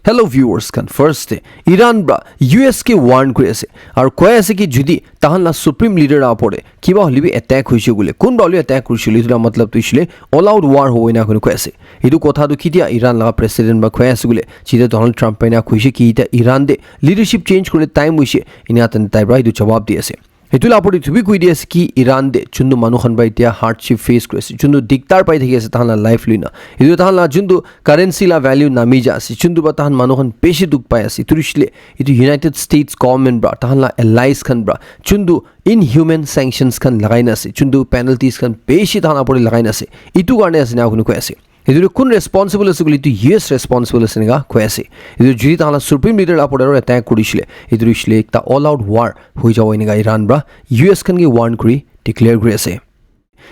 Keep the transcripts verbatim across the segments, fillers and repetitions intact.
Hello viewers khan, first te Iran pra U S ke warn kuri ase aru koi ase ki jodi tahan la supreme leader la opor te kiba hoile bi attack hoise koile, kunba hoile attack kurise koile, etu la matlab tu hoishe koile all out war hobo ena koi ase. Etu kotha tu ketia Iran laga president pra koi ase koile, jeta Donald Trump pra ena koise ki eta Iran te leadership change kuribole time hoise, ena tai pra etu jawab di ase. Etu la opor te etu bi koi di ase ki Iran te juntu manu khan pra etia hardship face kuri ase, juntu diktar pai thaki ase tahan la life lui na, etu tahan la juntu currency la value nami ja ase, juntu pra tahan manu khan bishi dukh pai ase. Etu hoishe koile etu United States government pra, tahan la allies khan pra juntu inhuman sanctions khan lagai na ase, juntu penalties khan bishi tahan opor te lagai na ase, etu karne ase ena koi ase. Etu tu kun responsible ase koile, etu U S responsible ase ena koi ase. Etu jodi tahan la supreme leader la opor te attack kuri dishile, etu hoishe koile ekta all out war hoi jabo ena Iran pra U S khan ke warn kuri declare kuri ase.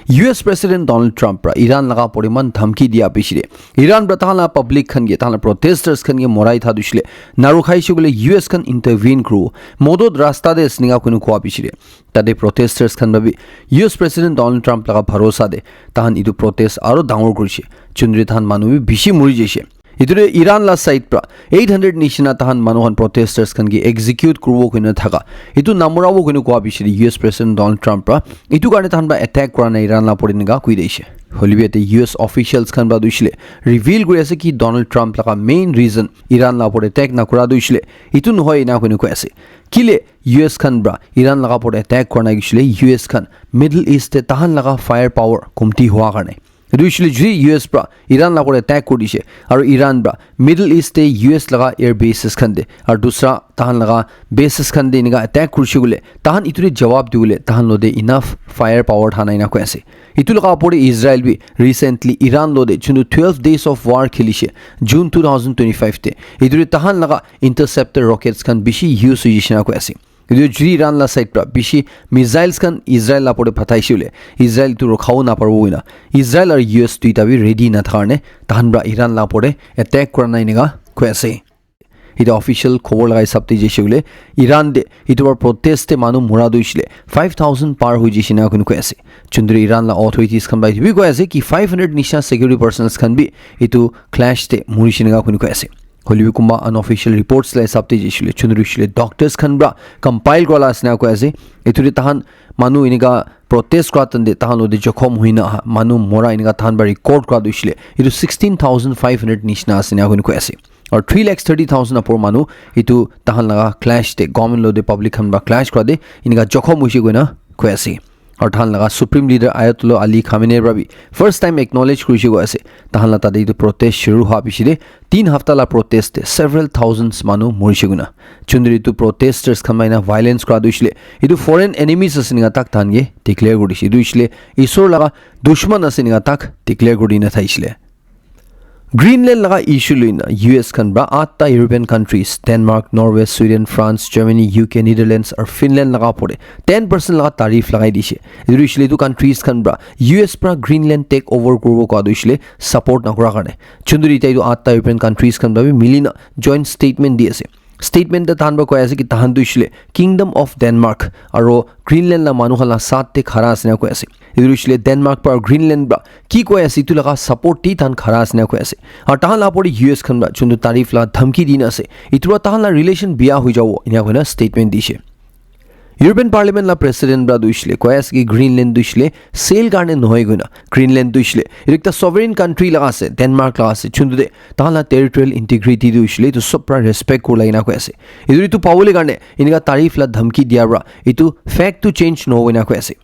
U S President Donald Trump pra Iran laga opor te eman dhamki dia piche te Iran pra tahan la public khan ke, tahan la protesters khan ke morai tha tu hoishe koile, narukha hoise koile U S khan intervene kuribo, modot rasta te ase ena koi kowa piche te tate protesters khan pra bi U S President Donald Trump laga bharosa te tahan etu protest aro dangor kurise, juntu te tahan manu bi bishi muri jaise. Etu te Iran la side pra eight hundred nishina tahan manu khan protesters khan ke execute kuribo koina thaka, etu namorabo koina kowa piche te U S President Donald Trump pra etu karne tahan pra attack kura nai Iran la opor te ena koi dise. Hoile bi yate U S officials khan pra tu hoishe koile reveal kuri ase ki Donald Trump laga main reason Iran la opor te attack nakura tu hoishe koile etu nohoi ena koina koi ase. Kile U S khan pra Iran laga opor te attack kura nai hoishe koile U S khan Middle East te tahan laga fire power komti howa karne. Etu hoishe koile jodi U S pra Iran la opor te attack kuri dise aru Iran pra Middle East te U S laga air bases khan te aru dusra tahan laga bases khan te ena attack kurise koile, tahan etu te jawab dibole tahan lo te enough fire power tha nai ena koi ase. Etu laga opor te Israel bi recently Iran lo te juntu twelve days of war khelishe June two thousand twenty-five te, etu te tahan laga interceptor rockets khan bishi use hoise ena koi ase. Etu jodi Iran la side pra bishi missiles khan Israel la opor te pathaise koile, Israel etu rukha bo naparibo koina Israel aru U S duita bi ready nathaka karne tahan pra Iran la opor te attack kura nai ena koi ase. Eta official khobor laga hisab te jaise koile, Iran te etu pra protest te manu mora tu hoishe koile five thousand par hoi jaise ena koi ase. Juntu te Iran la authorities khan pra etu bi koi ase ki five hundred nishina security personnels khan bi etu clash te murise ena koi ase. Hoile bi kunba unofficial reports la hisab te jaise koile, juntu te hoishe koile doctors khan pra compile kura la ase ena koi ase. Etu te tahan manu ena protest kura time te tahan lo te jokhom hoi na aha manu mora ena tahan pra record kura tu hoishe koile etu sixteen thousand five hundred nishina ase ena koi ase. Aru three lakhs thirty thousand opor manu etu tahan laga clash te, government lo te public khan pra clash kura te ena jokhom hoise koina koi ase. Aru tahan laga supreme leader Ayatollah Ali Khamenei pra bi first time acknowledge kurise koi ase. Tahan la tate etu protest shuru howa piche te tin hafta la protest te several thousands manu morise koina. Juntu te etu protesters khan pra ena violence kura tu hoishe koile etu foreign enemies ase ena tak tahan ke declare kuri dise. Etu hoishe koile Isor laga dushman ase ena tak declare kuri na thaishe koile. Greenland laga issue lui na U S khan pra atta European countries, Denmark, Norway, Sweden, France, Germany, U K, Netherlands aru Finland laga opor te ten percent laga tariff lagai dise. Etu hoishe koile etu countries khan pra U S pra Greenland take over kuribo kowa tu hoishe koile support nakura karne. Juntu te eta etu atta European countries khan pra bi mili na joint statement di ase. Statement te tahan pra koi ase ki tahan tu hoishe koile Kingdom of Denmark aru Greenland la manu khan la saath te khara ase ena koi ase. Etu hoishe koile Denmark pra aru Greenland pra ki koi ase etu laga support te tahan khara ase ena koi ase. Aru tahan la opor te U S khan pra juntu tariff la dhamki di na ase, etu pra tahan la relation bia hoi jabo ena koina statement dise. European Parliament la president pra tu hoishe koile koi ase ki Greenland tu hoishe koile sale karne nohoi koina, Greenland tu hoishe koile etu ekta sovereign country laga ase, Denmark laga ase, juntu te tahan la territorial integrity tu hoishe koile etu sob pra respect kuribole ena koi ase. Etu, etu pabole karne ena tariff la dhamki dia pra etu fact tu change nohobo ena koi ase.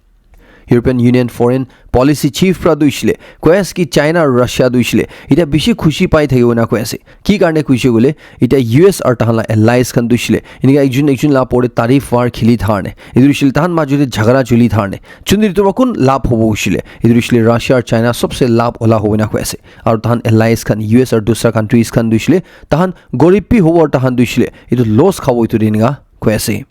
European Union foreign policy chief pra tu hoishe koile koi ase ki China aru Russia tu hoishe koile eta bishi khushi pai thakibo ena koi ase. Ki karne koi ase koile eta U S aru tahan la allies khan tu hoishe koile ena ekjun ekjun la opor te tariff war kheli thaka karne. Etu hoishe koile tahan majo te jhagara choli thaka karne. Juntu etu pra kun labh hobo hoishe koile etu hoishe koile Russia aru China sobse labh ola hobo ena koi ase. Aru tahan allies khan U S aru dusra countries khan tu hoishe koile tahan gorib bi hobo aru tahan tu hoishe koile etu loss khabo etu te ena koi ase.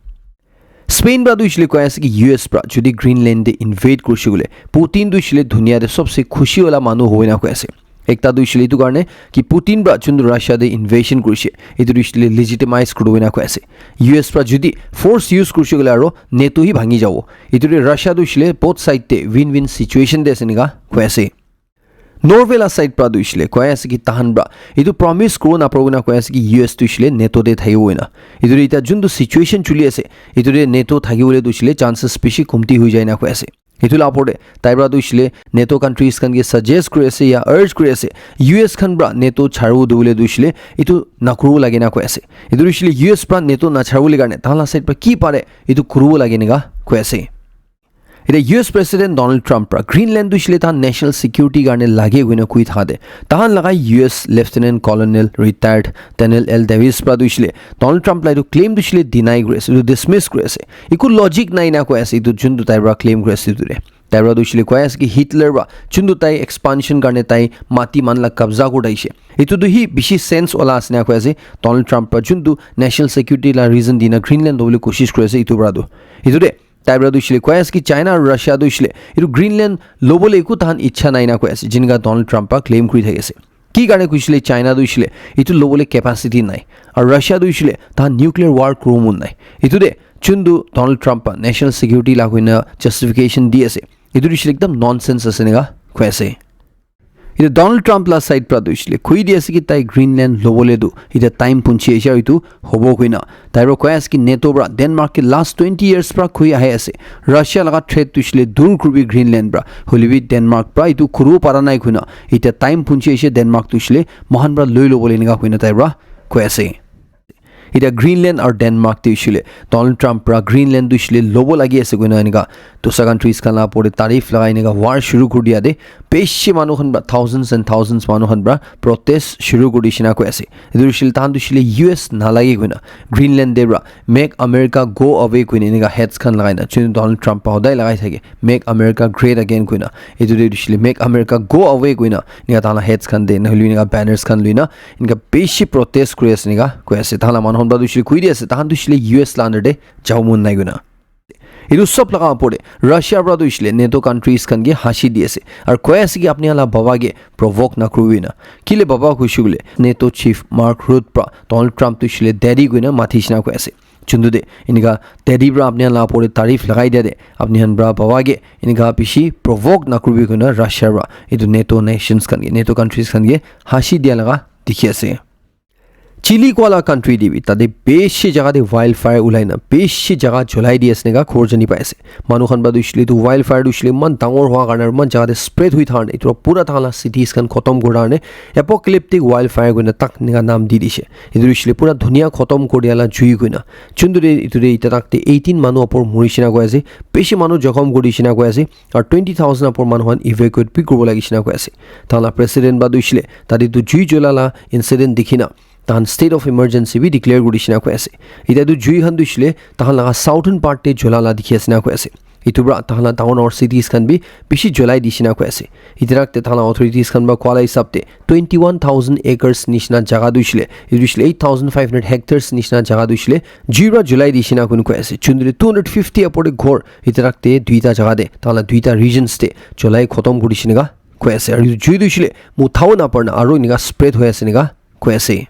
Spain pra tu hoishe koile koi ase ki U S pra jodi Greenland te invade kurise koile Putin tu hoishe koile dunia te sobse khushi wala manu hobo ena koi ase. Ekta tu hoishe koile etu karne ki Putin pra juntu Russia te invasion kurise etu tu hoishe koile legitimize kuribo ena koi ase. U S pra jodi force use kurise koile aru NATO hi bhangi jabo. Etu te Russia tu hoishe koile both side te win win situation te ase ena koi ase. Norway la side pra tu hoishile koi ase ki tahan pra etu promise kuribo naparibo koina koi ase ki U S tu hoishile NATO te thakibo koina. Etu te eta juntu situation chuli ase, etu te NATO thakibole tu hoishile chances bishi komti hoi jai na koi ase. Etu la opor te tai pra tu hoishile NATO countries khan ke suggest kuri ase ya urge kuri ase, U S khan pra NATO charibo dibole tu hoishile etu nakuribo lage na koi ase. Etu hoishile U S pra NATO nacharibo le karne tahan la side pra ki pare etu kuribo lage enika koi ase. Eta U S President Donald Trump pra Greenland tu hoishile tahan national security karne lage koina koi thaka te tahan laga U S Lieutenant Colonel retired Daniel L Davis pra tu hoishile Donald Trump la etu claim tu hoishile deny kuri ase, etu dismiss kuri ase. Eku logic nai na koi ase etu juntu tai pra claim kuri ase etu te. Tai pra tu hoishile koi ase ki Hitler pra juntu tai expansion karne tai mati man la kabza kuri thaishe. Etu tu hi bishi sense wala ase na koi ase. Donald Trump pra juntu national security la reason dina Greenland dobole koshish kuri ase etu pra tu. Etu te tai pra tu hoishile koi ase ki China aru Russia tu hoishile etu Greenland lobole eku tahan ichha nai na koi ase, jinka Donald Trump pra claim kuri thaki ase. Ki karne koishile China tu hoishile etu lobole capacity nai, aru Russia tu hoishile tahan nuclear war kuribo mon nai. Etu te juntu Donald Trump pra national security la koina justification di ase, etu tu hoishile ekdam nonsense ase enika koi ase. Etu Donald Trump la side pra tu hoishile koi di ase ki tai Greenland lobole tu eta time punchi ase aru etu hobo koina. Tai pra koi ase ki NATO pra Denmark ke last twenty years pra koi ahi ase. Russia laga threat tu hoishile dur kuribi Greenland pra. Hoile bi Denmark pra etu kuribo para nai koina. Eta time punchi ase Denmark tu hoishile mohan pra loi lobole enika koina tai pra koi ase. Eta Greenland aru Denmark tu hoishile Donald Trump pra Greenland tu hoishile lobo lagi ase koina enika dusra countries khan la opor te tariff lagai enika war shuru kuri dia te bishi manu khan pra thousands and thousands manu khan pra protest shuru kuri dishina koi ase. Etu hoishile tahan tu hoishile U S nalage koina Greenland te pra Make America Go Away koina enika hats khan lagai na chun Donald Trump pra hodai lagai thake Make America Great Again koina. Etu te hoishile Make America Go Away koina enika tahan la hats khan te nahole enika banners khan lui na enika bishi protest kuri ase enika koi ase. Tahan la manu khan pra tu hoishile koi di ase tahan tu hoishile U S la under te jabo mon nai koina. Etu sob laga opor te Russia pra tu hoishile NATO countries khan ke hasi di ase aru koi ase ki apni khan la baba ke provoke nakuribi na. Kile baba koishe koile NATO chief Mark Rutte pra Donald Trump tu hoishile daddy koina mati shina koi ase. Chuntu te enika daddy pra apni khan la opor te tariff lagai dia te apni khan pra baba ke enika bishi provoke nakuribi koina Russia pra etu NATO nations khan ke NATO countries khan ke hasi dia laga dikhi ase. Chili koa la country te bi tate bishi jaga te wildfire ulai na bishi jaga cholai di ase enika khobor jani pai ase. Manu khan pra tu hoishile etu wildfire tu hoishile eman dangor hua karne aru eman jaga te spread hui thaka karne etu pura tahan la cities khan khotom kura karne apocalyptic wildfire koina tak enika naam di dishe. Etu hoishile pura dunia khotom kuri dia la jui koina. Chuntu te etu te eta tak te eighteen manu opor muri shina koi ase. Bishi manu jokhom kuri shina koi ase. Aru twenty thousand opor manu khan evacuate bi kuribo lagi shina koi ase. Tahan la president pra tu hoishile tate tu jui jola la incident dikhi na tahan state of emergency bi declare kuri dishina koi ase. Eta tu jui khan tu hoishile tahan laga southern part te jola la dikhi ase na koi ase. Etu pra tahan la dangor dangor cities khan bi bishi jolai dishina koi ase. Eta te tahan la authorities khan pra koa la hisab te twenty one thousand acres nishina jaga tu hoishile etu hoishile eight thousand five hundred hectares nishina jaga tu hoishile jui pra jolai dishina koi ase. Chuntu te two hundred fifty opor te ghor eta te duita jaga te tahan la duita regions te cholai khotom kuri dishina koi ase. Aru etu jui tu hoishile muthabo naparna aru enika spread hoi ase enika koi ase.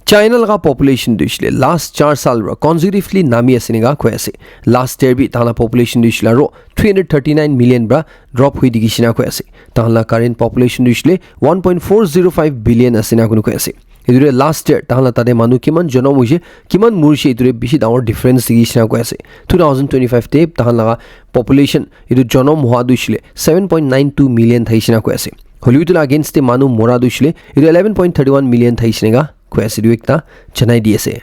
China laga population tu hoishile last char saal pra consecutively nami ase enika koi ase. Last year bi tahan la population tu hoishile aru three hundred thirty nine million pra drop hui dikhi shina koi ase. Tahan la current population tu hoishile one point four zero five billion ase enika koi ase. Etu te last year tahan la tate manu kiman jonom hoishe, kiman murishe, etu te bishi dangor difference dikhi shina koi ase. Two thousand twenty five te tahan laga population etu jonom hua tu hoishile seven point nine two million thaishe enika koi ase. Hoilebi etu la against te manu mora tu hoishile etu eleven point thirty one million thaishe enika koi ase. Etu ekta janai di ase.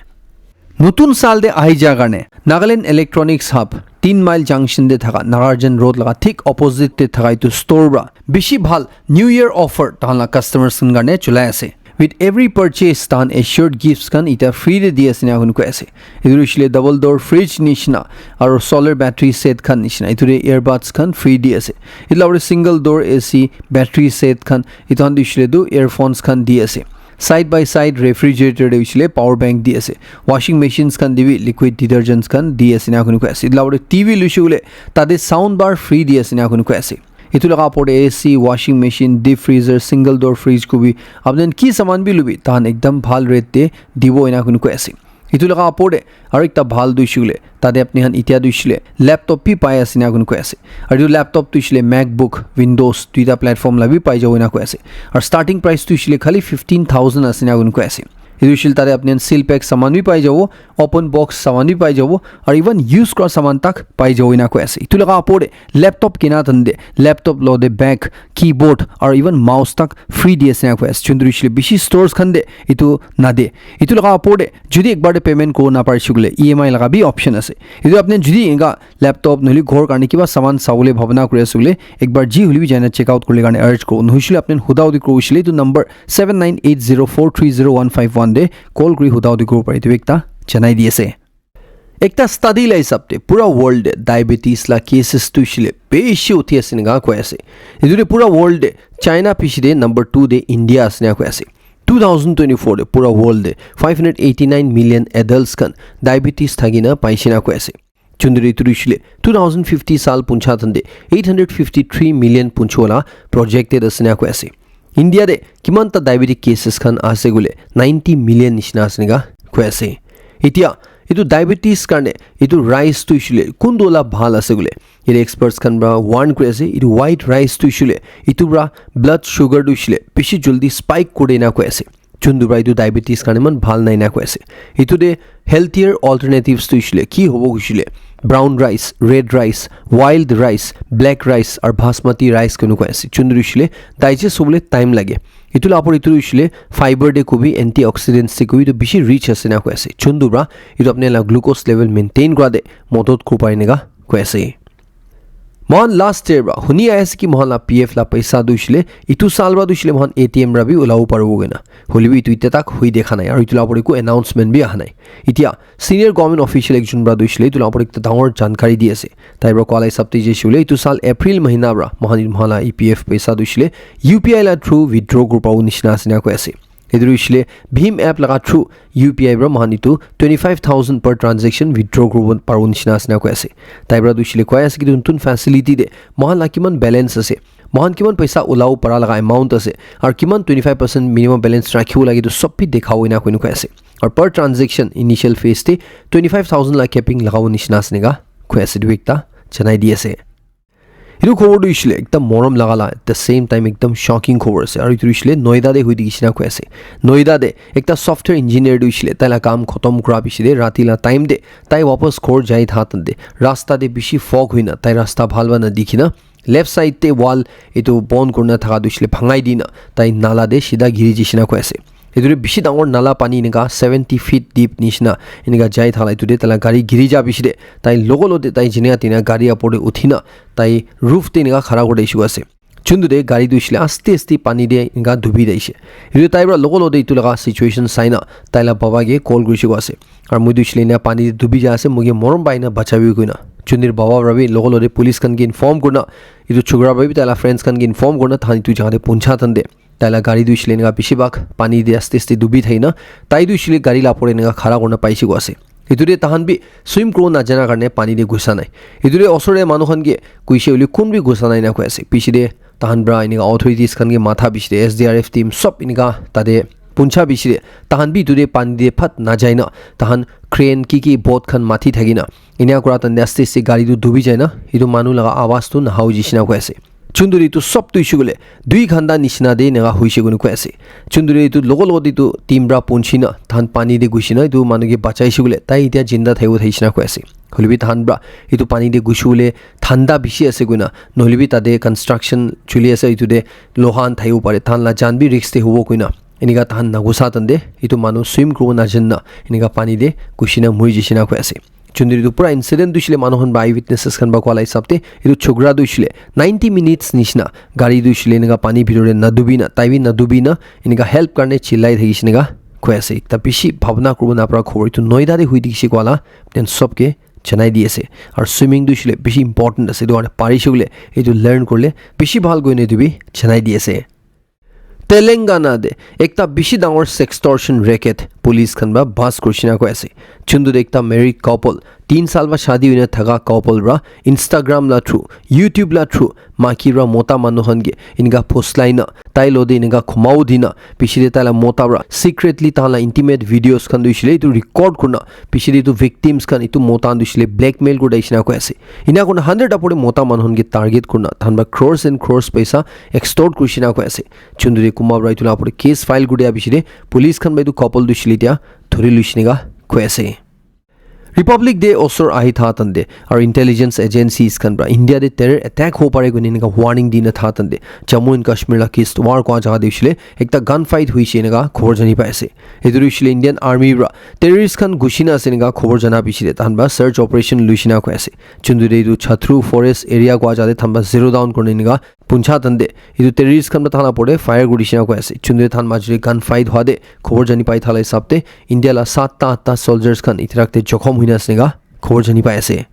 Notun saal te ahi ja karne Nagaland Electronics Hub Tin Mile Junction te thaka Nagarjan Road laga thik opposite te thaka etu store pra bishi bhal New Year offer tahan la customers khan karne cholai ase. With every purchase tahan assured gifts khan eta free te di ase enika koi ase. Etu hoishile double door fridge nishina aru solar battery set khan nishina. Etu te earbuds khan free di ase. Etu la opor te single door A C battery set khan etu khan tu hoishile tu earphones khan di ase. Side by side refrigerator te hoishile power bank di ase. Washing machines khan te bi liquid detergents khan di ase enika koi ase. Etu la opor te T V loishe koile tate sound bar free di ase enika koi ase. Etu laga opor te A C, washing machine, deep freezer, single door fridge kobi apni khan ki saman bi lobi tahan ekdam bhal rate te dibo enika koi ase. Etu laga opor te aru ekta bhal tu hoishe koile, tate apni khan etia tu hoishe koile laptop bi pai ase ena koi ase. Aru etu laptop tu hoishe koile MacBook, Windows duita platform la bi pai jabo ena koi ase. Aru starting price tu hoishe koile khali fifteen thousand ase ena koi ase. Etu hoishe koile tate apni khan seal pack saman bi pai jabo, open box saman bi pai jabo, aru even use kura saman tak pai jabo ena koi ase. Etu laga opor te laptop kina tante laptop lo te bag, keyboard aru even mouse tak free di ase ena koi ase. Chunduri shile bishi stores khan te etu na de. Etu laga opor te jodi ekbar te payment kori na pari shukle E M I laga bi option ase. Etu apni jodi enka laptop nohole ghor karne kiba saman sabole bhabna kuri ase koile ekbar ji hoile bi jaina check out kurle karne urge koro. Nohoi shile apni huda hudi koro shile etu number seven nine eight zero four three zero one five one te call kuri huda hudi koro pare. Etu ekta janai di ase. Ekta study la hisab te pura world te diabetes la cases tu shile bishi uthi ase ena koi ase. Etu te pura world te China piche te number two te India ase ena koi ase. Two thousand twenty-four te pura world te five hundred eighty-nine million adults khan diabetes thaki na paise ena koi ase. Chunduri tu shile two thousand fifty sal puncha thande eight hundred fifty-three million puncho la projected ase ena koi ase. India te kiman ta diabetic cases khan ase koile ninety million nishina ase ena koi ase. Etia etu diabetes karne etu rice tu shile kundu la bhal ase koile, yate experts khan para warn kuri ase, etu white rice tu shile etu para blood sugar tu shile bishi jaldi spike kore ena koi ase. Chundu para etu diabetes karne iman bhal nai ena koi ase. Etu te healthier alternatives tu shile ki hobo kushile brown rice, red rice, wild rice, black rice aru basmati rice kunu koi ase. Chundu tu shile digest hobole time lage. Etu la opor etu tu shile fiber te kobi antioxidants te kobi tu bishi rich ase ena koi ase. Chundu para etu apni la glucose level maintain kora te modot kori pare ena koi ase. Mohan last year para huni ahi ase ki mohan la P F la paisa tu shile etu sal para tu shile mohan A T M para bi ulabo paribo koina. Hoile bi etu itya tak hoi dekha nai aru etu la opor ekku announcement bi aha nai. Etia senior government official ekjon para tu shile etu la opor ekta dangor jankari di ase. Tai para koa la hisab te je shile etu sal April mahina para mohan mohan la E P F paisa tu shile U P I la through withdraw kuri pabo nishina ase ena koi ase. Etu tu shile Bhim app laga through U P I para mohan etu twenty five thousand per transaction withdraw kuribo paribo nishina ase ena koi ase. Tai para tu shile koi ase ki notun facility te mohan la kiman balance ase, mohan kiman paisa ulabo para laga amount ase, aru kiman twenty five percent minimum balance rakhibo lage tu sob bi dekhabo ena koi ase. Aru per transaction initial phase te twenty five thousand la capping lagabo nishina ase ena koi ase. Etu ekta janai di ase. Etu khobor tu hoishe le ekdam morom laga la, at the same time ekdam shocking khobor ase. Aru etu hoishe le Noida te hoi thakishe na koi ase. Noida te ekta software engineer tu hoishe le tai la kam khotom kura piche te rati la time te tai wapas ghor jai tha tante rasta te bishi fog hoina tai rasta bhal para na dikhi na left side te wall etu bon kurina thaka tu hoishe le bhangai dina tai nala te sida giri jai she na koi ase. Etu te bishi dangor nala pani enika seventy feet deep nishina enika jai thala etu te taila gari giri ja bishi te tai logo logo te tai jenia tina gari upor te uthina tai roof te enika khara kuri dai ase. Chuntu te gari tu hoishe le aste aste pani te enika dubi dai ase. Etu tai para logo logo te etu laga situation sai na taila baba ke call kuri se koi ase. Aru moi tu hoishe le enika pani te dubi ja ase, moi ke morom pai na bachabi koina. Chuntu te baba para bi logo logo te police khan ke inform kurina etu chokra para bi taila friends khan ke inform kurina thahan etu jaga te puncha than de. Taila gari tu hoishe le enika bishi bhag pani te aste aste dubi thakina, tai tu hoishe le gari la upor te enika khara kurina paise koi ase. Etu te tahan bi swim kuribo najana karne pani te ghusa nai. Etu te osor te manu khan ke koise hoile kun bi ghusa nai na koi ase. Piche te tahan para enika authorities khan ke matha piche te S D R F team sob enika tate puncha piche te tahan bi etu te pani te phat najai na tahan crane ki ki boat khan mathi thakina enika kura tante aste aste gari tu dubi jai na etu manu laga awaz tu naha hoi jai she na koi ase. Chunduri tu sob tu hoishe koile dui ghanta nishina te enika hoishe koina koi ase. Chunduri tu logo logo te tu team para punchi na tahan pani te ghusi na etu manu ke bachaishe koile tai etia jinda thaibo thaishe na koi ase. Hoile bi tahan para etu pani te ghusi bole thanda bishi ase koina, nohole bi tate construction chuli ase, etu te loha khan thaibo pare, tahan la jan bi risk te hobo koina enika tahan nagusa tante etu manu swim kuribo najana enika pani te ghusi na mori jai she na koi ase. Chunduri tu pura incident tu hoishe le manu khan para eyewitnesses khan para koa la hisab te etu chokra tu hoishe le ninety minutes nishina gari tu hoishe le enika pani bhitor te nadubi na, tai bi nadubi na enika help karne chillai thakishe enika koi ase. Ekta bishi bhabna kuribo napara khobor etu Noida te hoi thakishe koa la then sob ke janai di ase. Aru swimming tu hoishe le bishi important ase, etu karne parishe koile etu learn kurile bishi bhal koina etu bi janai di ase. Telangana te ekta bishi dangor sextortion racket police khan para bust kurishe na koi ase. Chuntu te ekta married couple Tin sal ba shadi hoina thaka couple pra Instagram la through, YouTube la through, maki pra mota manu khan ke enika phuslai na, tai lo de enika khumao dina, piche de tai la mota pra secretly tahan la intimate videos khan tu hoishe le etu record kurina, piche de etu victims khan etu mota khan tu hoishe le blackmail kuri dishina koi ase. Ena kurina hundred upor de mota manu khan ke target kurina, tahan pra crores and crores paisa extort kurishina koi ase. Chunduri kumba pra etu la upor de case file kuri dia piche de police khan pra etu couple tu hoishe le etia dhuri luishina koi ase. Republic Day osor ahi tha tande aru intelligence agencies khan pra India te terror attack ho pare koina enika warning dina tha tande Jammu and Kashmir la Kishtwar kua jaga te hoishe le ekta gun fight hoishe enika khobor jani pai ase. Etu hoishe le Indian Army pra terrorist khan gushina ase enika khobor jana piche te tahan pra search operation luishina koi ase. Chunduri etu Chhatru Forest area kua jaga te tahan pra zero down kurina enika puncha tande etu terrorist khan pra tahan la upor te fire kuri dishina koi ase. Chunduri tahan majuri gun fight hwa de khobor jani pai thala hisab te India la satta atta soldiers khan itirak te jokhom hoina ase enika khobor jani pai ase.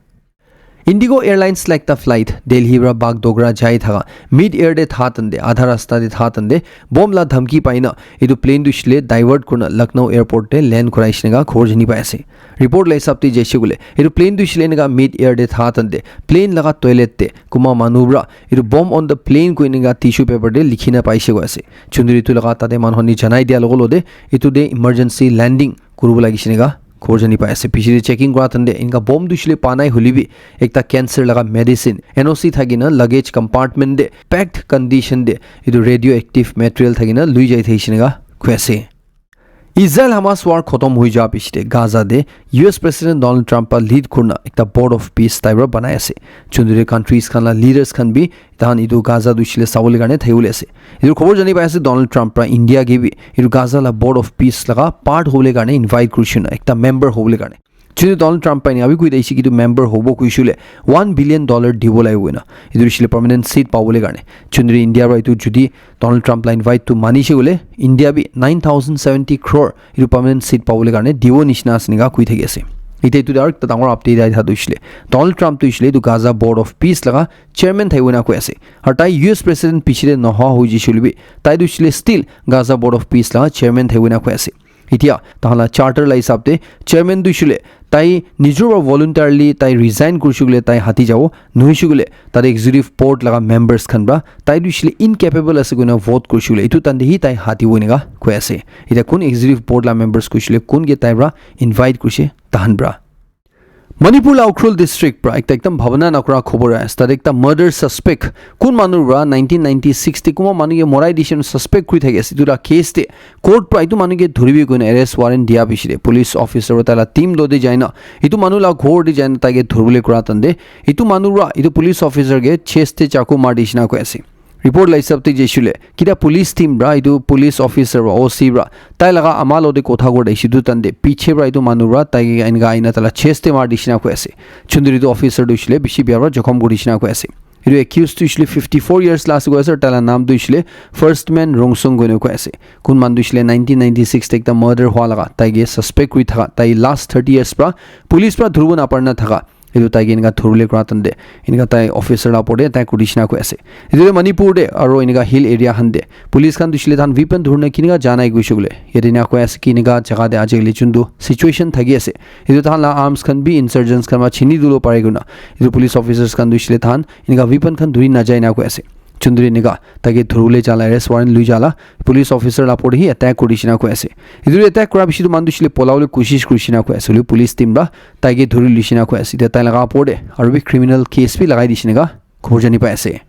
Indigo Airlines la ekta flight Delhi pra Bagdogra jai thaka mid air te tha tande adha rasta te tha tande bomb la dhamki paina etu plane tu hoishe le divert kurina Lucknow airport te land kurai shina khobor jani pai ase. Report la hisab te jaise koile etu plane tu hoishe le enika mid air te tha tande plane laga toilet te kuma manu pra etu bomb on the plane koi enika tissue paper te likhina paise koi ase. Chunduri etu laga tate manu khan ni janai dia logo lode etu te emergency landing kuribo lagise enika khobor jani pai ase. Piche te checking kura tande enika bomb tu hoishe le pa nai hoile bi ekta cancer laga medicine N O C thakina luggage compartment te packed condition te etu radioactive material thakina lui jai thakishe enika koi ase. Israel Hamas war khotom hoi ja piche te Gaza te U S President Donald Trump pa lead kurina ekta board of peace tai pra banai ase. Chunduri countries khan la leaders khan bi tahan etu Gaza tu hoishe le sabole karne thai bole ase. Etu khobor jani pai ase Donald Trump pra India ke bi etu Gaza la board of peace laga part hobole karne invite kurishe na ekta member hobole karne. Chunduri Donald Trump pa enika bi koi thakishe ki etu member hobo kuishe le one billion dollar dibo lagibo koina. Etu hoishe le permanent seat pabole karne. Chunduri India pra etu judi Donald Trump la invite tu manishe koile India bi nine thousand seventy crore etu permanent seat pabole karne dibo nishina ase enika koi thaki ase. Etia etu aru ekta dangor update ahi tha tu hoishe le Donald Trump tu hoishe le etu Gaza board of peace laga chairman thai enika koi ase. Aru tai U S president piche te nohwa hoi jaise koile bi tai tu hoishe le still Gaza board of peace laga chairman thai enika koi ase. Etia tahan la charter la hisab te chairman tu hoishe le tai nijor pra voluntarily tai resign kurishe koile tai hati jabo, nohoishe koile tate executive board laga members khan pra tai tu hoishe le incapable ase koina vote kurishe koile etu tande hi tai hatibo enika koi ase. Etia kun executive board la members kurishe koile kun ke tai pra invite kurishe tahan pra. Manipur la Ukhrul district pra ekta ekdam bhabana nakura khobor ahi ase. Tate ekta murder suspect kun manu pra nineteen ninety six te kunba manu ke morai dishe suspect kuri thaki ase. Etu la case te court pra etu manu ke dhuribi koina arrest warrant dia piche te police officer pra tai la team lo de jaina etu manu la ghor te jaina tai ke dhuribole kura tande etu manu pra etu police officer ke chest te chaku mar dishina koi ase. Report la hisab te jaise koile kita police team pra etu police officer pra O C pra tai laga ama lo te kotha kuri thakishe etu tande piche pra etu manu pra tai ke enika aina tai la chest te mar dishina koi ase. Chunduri etu officer tu hoishe le bishi bia pra jokhom kuri dishina koi ase. Etu accused tu hoishe le fifty four years la ase koi ase aru tai la naam tu hoishe le First Man Rongsong koi na koi ase. Kun manu tu hoishe le nineteen ninety six te ekta murder hwa laga tai ke suspect kuri thaka tai last thirty years pra police pra dhuribo napari na thaka etu tai ke enika dhuribole kura tande enika tai officer la opor te attack kuri dishina koi ase. Etu tu Manipur te aru enika hill area khan te police khan tu hoishe le tahan weapon dhurina kinika ja nai koishe koile yate enika koi ase ki enika jaga te ajikali chuntu situation thaki ase etu tahan la arms khan bi insurgents khan pra chini dilo pare koina etu police officers khan tu hoishe le tahan enika weapon khan dhuri najai na koi ase. Chunduri enika tai ke dhuribole ja la arrest warrant lui ja la police officer la opor te hi attack kuri dishina koi ase. Etu attack kura piche tu manu tu hoishe le polabole koshish kuri dishina koi ase hoile police team pra tai ke dhuri luishina koi ase. Etia tai laga opor te aru bi criminal case bi lagai dishina enika khobor jani pai ase.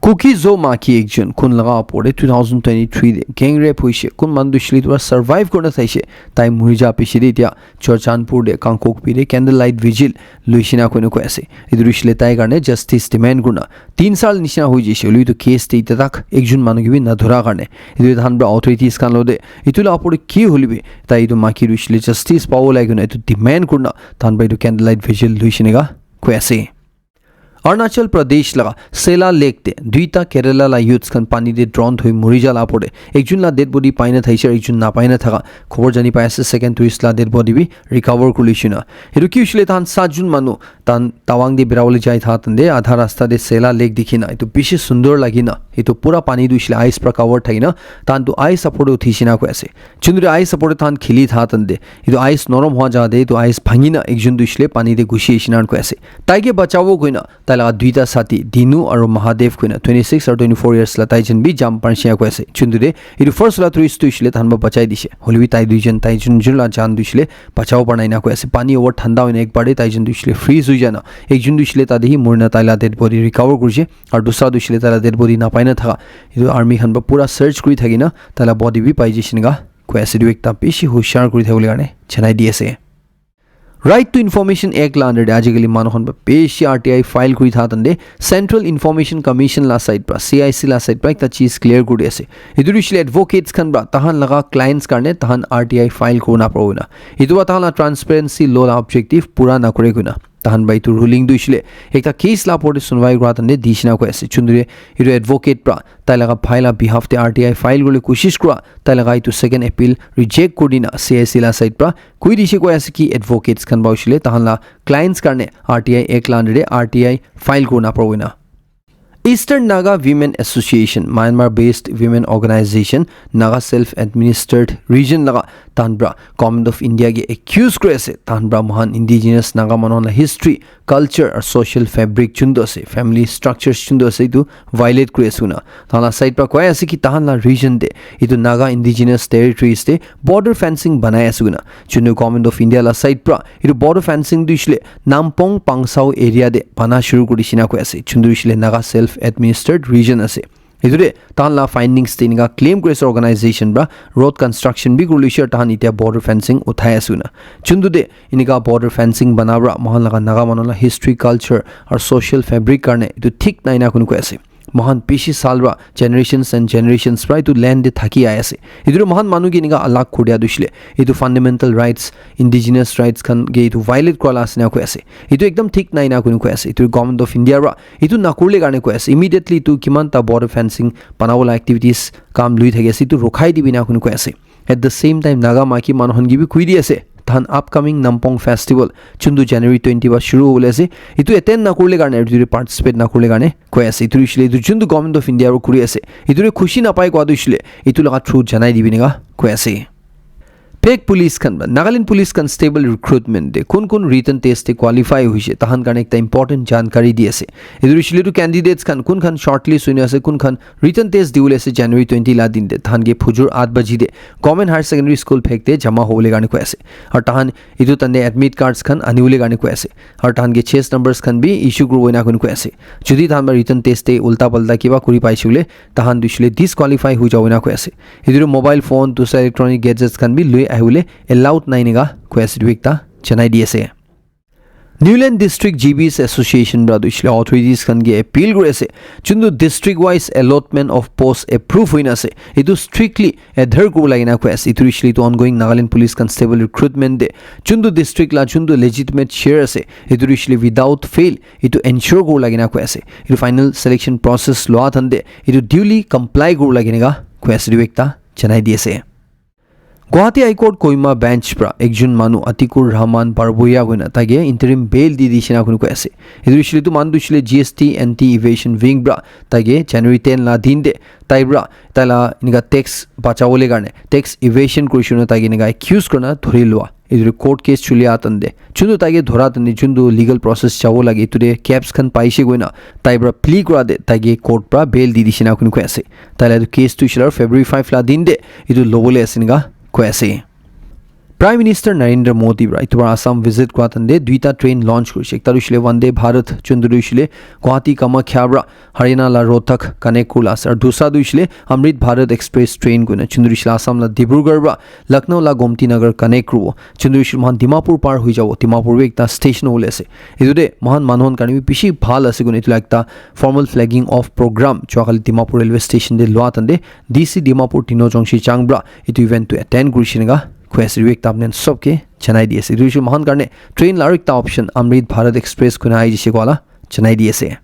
Kuki Zo maki ekjon kun laga opor te two thousand twenty-three te gang rape hoishe. Kun manu tu hoishe le etu pra survive kurina thaishe. Tai muri ja piche te etia Churachandpur te Kangpokpi te candle light vigil luishina koina koi ase. Etu hoishe le tai karne justice demand kurina tin sal nishina hoi jaise hoile etu case te etia tak ekjon manu ke bi nadhura karne etu tahan pra authorities khan lo te etu la opor te ki hoile bi tai etu maki tu hoishe le justice pabo lage koina etu demand kurina tahan pra etu candle light vigil luishina enika koi ase. Arunachal Pradesh laga Sela Lake te duita Kerala la youths khan pani te drown hoi muri ja la opor te ekjon la dead body paina thaishe aru ekjon napaina thaka khobor jani pai ase. Second tourist la dead body bi recover kuri luishina. Etu ki hoishe le tahan saat jon manu tahan Tawang te birabole jai tha tande adha rasta te Sela Lake dikhina etu bishi sundor lagina Etu pura pani tu hoishe le ice pra cover thakina, tahan tu ice upor te uthi shina koi ase. Chunduri ice upor te tahan khili tha tande, etu ice norom hua jaga te etu ice bhangi na ekjun tu hoishe le pani te gushi shina koi ase. Tai ke bachabo koina, tai laga duita sati, Dinu aru Mahadev koina, twenty six aru twenty four years la tai jen bi jump par shina koi ase. Chunduri etu first la tourist tu hoishe le tahan ba bachai dishe. Hoilebi tai duijon, tai jun jun la jan tu hoishe le bachabo para nai na koi ase. Pani over thanda hoina ekbar te tai jun tu hoishe le freeze hoi jana, ekjun tu hoishe le tate hi murina tai la dead body recover kurishe. Aru dusra tu hoishe le tai la dead body napai na thaka. Etu army khan pra pura search kuri thakina tai la body bi pai jai shina koi ase. Etu ekta bishi hushar kuri thakibole karne janai di ase. Right to Information Act la under te ajikali manu khan pra bishi R T I file kuri tha tande Central Information Commission la side pra, C I C la side pra ekta cheez clear kuri ase. Etu tu hoishe le advocates khan pra tahan laga clients karne tahan R T I file kurina pabo na. Etu pra tahan la transparency law la objective pura nakure koina. Tahan pra etu ruling tu hoishe le ekta case la opor te sunwai kura tande di shina koi ase. Chunduri etu advocate pra tai laga bhai la behalf te R T I file kuribole koshish kura, tai laga etu second appeal reject kuri dina C I C la side pra koi dishe koi ase ki advocates khan pra hoishe le tahan la clients karne R T I Act la under te R T I file kurina pabo na. Eastern Naga Women Association, Myanmar-based women organization, Naga Self-Administered Region laga tahan pra Government of India ke accuse kuri ase, tahan pra mohan indigenous Naga manu la history, culture aru social fabric chundu ase, family structures chundu ase, etu violate kuri ase koina. Tahan la side pra koi ase ki tahan la region te, etu Naga indigenous territories te border fencing banai ase koina. Chundu Government of India la side pra etu border fencing tu hoishe le Nampong Pangsau area te bana shuru kuri shina koi ase. Chundu hoishe le Naga Self Administered Region ase. Etu te tahan la findings te enika claim kuri ase organization pra road construction bi kuri loishe aru tahan etia border fencing uthai ase koina. Chundu te enika border fencing bana pra mohan laga Naga manu la history, culture aru social fabric karne etu thik nai na koina koi ase. Mohan bishi sal pra, generations and generations pra etu land te thaki ahi ase. Etu tu mohan manu ke enika alag kuri dia tu hoishe le, etu fundamental rights, indigenous rights khan ke etu violate kura la ase na koi ase. Etu ekdam thik nai na koina koi ase. Etu Government of India pra etu nakurile karne koi ase. Immediately etu kiman ta border fencing banabo la activities kam lui thaki ase, etu rukhai dibi na koina koi ase. At the same time, Naga maiki manu khan ke bi koi di ase, tahan upcoming Nampong Festival, chundu January twenty pra shuru hobole ase, etu attend nakurile karne, etu te participate nakurile karne koi ase. Etu hoishe le etu chundu Government of India pra kuri ase, etu te khushi napai kowa tu hoishe le etu laga through janai dibi enika koi ase. Phek police khan pra, Nagaland Police Constable recruitment te kun kun written test te qualify hoishe, tahan karne ekta important jankari di ase. Etu hoishe le etu candidates khan kun khan shortlist hoina ase, kun khan written test dibole ase January twenty la din te, tahan ke phujur aath baji te Government Higher Secondary School Phek te jama hobole karne koi ase. Aru tahan etu tande admit cards khan anibole karne koi ase. Aru tahan ke chest numbers khan bi issue kuribo ena koina koi ase. Jodi tahan pra written test te ulta palta kiba kuri paishe koile, tahan tu hoishe le disqualify hoi jabo ena koi ase. Etu tu mobile phone, dusra electronic gadgets khan bi lui ahibole allowed nai enika koi ase, etu ekta janai di ase. Niuland District G Bs Association pra tu hoishe le authorities khan ke appeal kuri ase, chuntu district wise allotment of post approve hoina ase, etu strictly adhere kuribo lage na koi ase. Etu hoishe le etu ongoing Nagaland Police Constable recruitment te chuntu district la chuntu legitimate share ase, etu hoishe le without fail etu ensure kuribo lage na koi ase. Etu final selection process lua than te etu duly comply kuribo lage enika koi ase, etu ekta janai di ase. Guwahati High Court Kohima Bench pra ekjon manu Atikur Rahman Barboya koina taike interim bail di di shina koina koi ase. Etu hoishe le etu manu tu hoishe le G S T Anti Evasion Wing pra taike January ten la din te tai pra tai la enika tax bachabole karne, tax evasion kurishe koina taike enika accuse kurina dhori lua. Etu court case chuli atan te chuntu taike dhora atan te chuntu legal process jabo lage, etu te gaps khan paishe koina tai pra plea kura te taike court pra bail di di shina koina koi ase. Tai la etu case tu hoishe le February five la din te etu lobole ase enika koi ase. Prime Minister Narendra Modi pra etu bara Assam visit kura than te duita train launch kurishe. Ekta tu hoishe le Vande Bharat, chuntu tu hoishe le Guwahati Kamakhya pra Haryana la Rohtak connect kurila ase. Aru dusra tu hoishe le Amrit Bharat Express train koina, chuntu tu hoishe le Assam la Dibrugarh pra Lucknow la Gomti Nagar connect kuribo. Chuntu tu hoishe le moikhan Dimapur par hoi jabo. Dimapur bi ekta station hobole ase. Etu te moikhan manu khan karne bi bishi bhal ase koina etu la ekta formal flagging off program Juakali Dimapur railway station te lua than te D C Dimapur Tino Jongshi Chang pra etu event tu attend kurishe enika koi ase. Etu ekta apni khan sob ke janai di ase. Etu hoishe moikhan karne train la aru ekta option Amrit Bharat Express koina ahi jase koa la janai di ase.